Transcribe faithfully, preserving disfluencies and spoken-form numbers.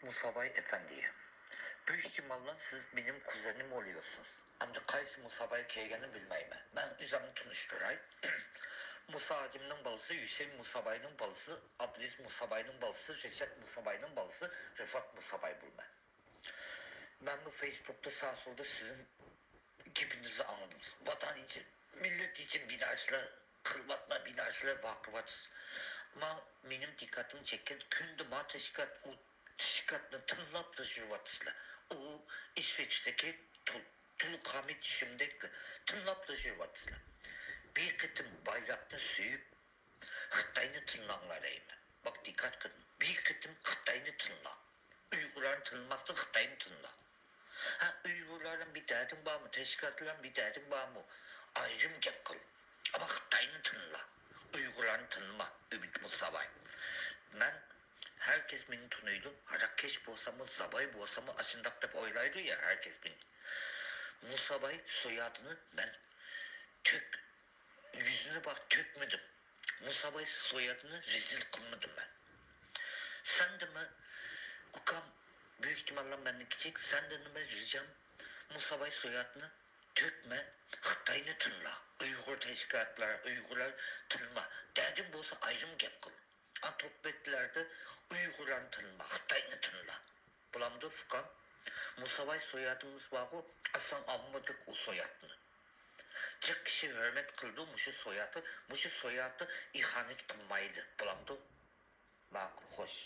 مۇساباي ئەپەندى، بۇ ئىككى ماللان سىز مېنىڭ كۇزېنىم بولۇۋاتىسىز. ئەمدى قايسى مۇساباي كەلگەننى بىلمەيمەن. مەن ئۆزۈمنى تونۇشتۇراي. مۇسا ھاجىمنىڭ بالىسى، ھۈسەيىن مۇساباينىڭ بالىسى، ئابلىز مۇساباينىڭ بالىسى، رەشەت مۇساباينىڭ بالىسى، رىفات مۇساباي بولىمەن. مەنمۇ فېيسبۇكتا ساغ سولدا سىزنىڭ گېپىڭىزنى ئاڭلىدىم. ۋاتان ئۈچۈن، مىللەت ئۈچۈن بىناسىلەر قىلىۋاتما، بىناسىلەر ۋارقىراۋاتىسىز. ئەمما مېنىڭ دىققىتىمنى چەككەن، كۈندە ما تەشكىلات، ئۇ تەشكىلاتنى تىللاپلا يۈرۈۋاتىسىلەر. ئۇ ئىسۋېچتىكى تۇل-، تۇلقامىت شىمدەك تىللاپلا يۈرۈۋاتىسىلەر. بىر قېتىم بايراقنى سۆيۈپ، خىتاينى تىللاڭلار دەيمەن. باق، دىققەت قىلىڭ. بىر قېتىم خىتاينى تىللاڭ. ئۇيغۇرلارنى تىللىماستىن خىتاينى تىللا. ھە، ئۇيغۇرلار بىلەن بىر دەردىڭ بارمۇ؟ تەشكىلاتلار بىلەن بىر دەردىڭ بارمۇ؟ ئايرىم گەپ قىل. ئەمما خىتاينى تىللا. ئۇيغۇرلارنى تىللىما، ئۈمىد مۇساباي. مەن، ھەر كەس مېنى تونۇيدۇ. ھاراقكەش بولساممۇ، زاباي بولساممۇ، ئاشۇنداق دەپ ئويلايدۇ يا ھەر كەس مېنى. مۇساباي سويادىنى مەن تۆك يۈزىنى بار تۆكمىدىم. مۇساباي سويادىنى رەزىل قىلمىدىم مەن. سەندىنمۇ، ئۇكام، بۈيۈك ئېھتىمال بىلەن مەندىن كىچىك، سەندىنمۇ رىجام، مۇساباي سويادىنى تۆكمە، خىتاينى تىللا. ئۇيغۇر تەشكىلاتلار، ئۇيغۇرلار تىللا. دەردىڭ بولسا ئايرىم گەپ قىل. ئا، توك بەتلەردە ئۇيغۇرلارنى تىللا، خىتاينى تىللا. بولامدۇ، ئۇكام؟ مۇساباي سويادىمىز بارغۇ، ئاسان ئالمىدۇق ئۇ سويادنى. جىق كىشى ھۆرمەت قىلىدۇ مۇشۇ سويادقا، مۇشۇ سويادقا ئىھانەت قىلمايلى، بولامدۇ؟ ماقۇل، خوش.